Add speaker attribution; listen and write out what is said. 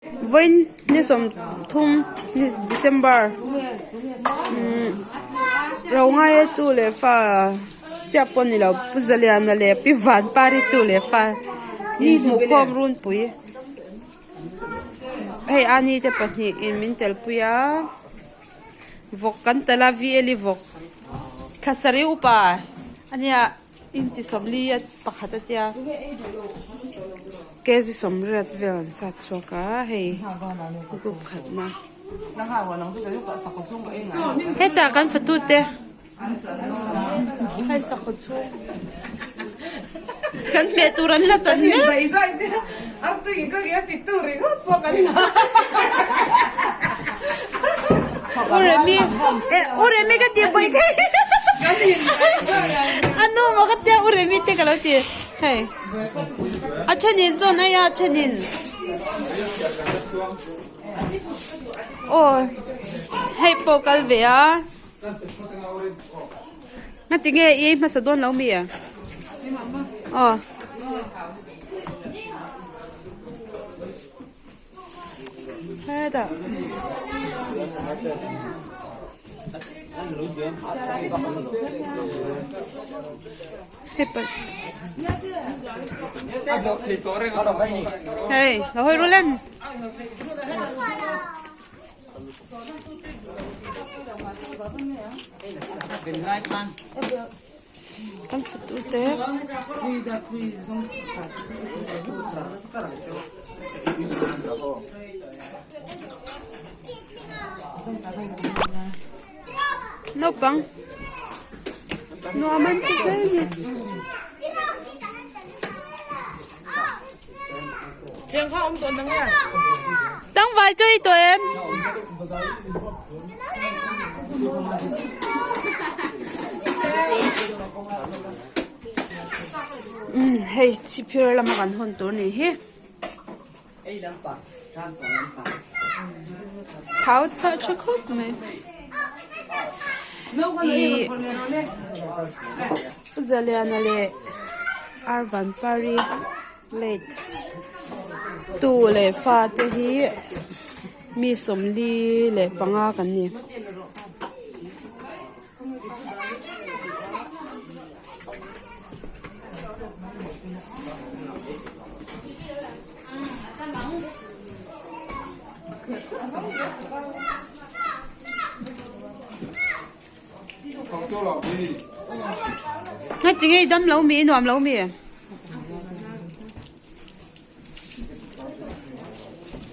Speaker 1: Vawiin ni 30 ni December umm ro ngaia tu leh fa chiah pawh ni lo Pu Zaliana leh Pi Vanpari tu leh fa inhmuhkhawm runpui hei ani te pahnihin min telpui a vawk kan tel a V_L_E vawk thla sarih upa ania. Inchi 40 a pakhat a tia kg 80 vel an sat chhuak a hei group khatna hetah kan fatu te hei sakhaw chhung kan hmeh tur an la chan mek. U Remi eh U Remi ka tih pawih thei a nu maw ka tia U Remi te ka lo ti hei a thenin chuan hei a thenin aw hei pawh kal ve a ngatinge i ei hmasa dawn lo mi aw. Hetah hei lo hawi ru lem. Kan fatu te. Naupang nuam an ti hle a ni. Tangvai chu i tawh em? Hei chhipphir lama kan hawn tur ni hi. Thau chhah tha khawp mai. Ih Zaliana leh Arvanpari plate tu leh fa te hi mi 45 kan ni. Heti ngei dam lo mi nuam lo mi.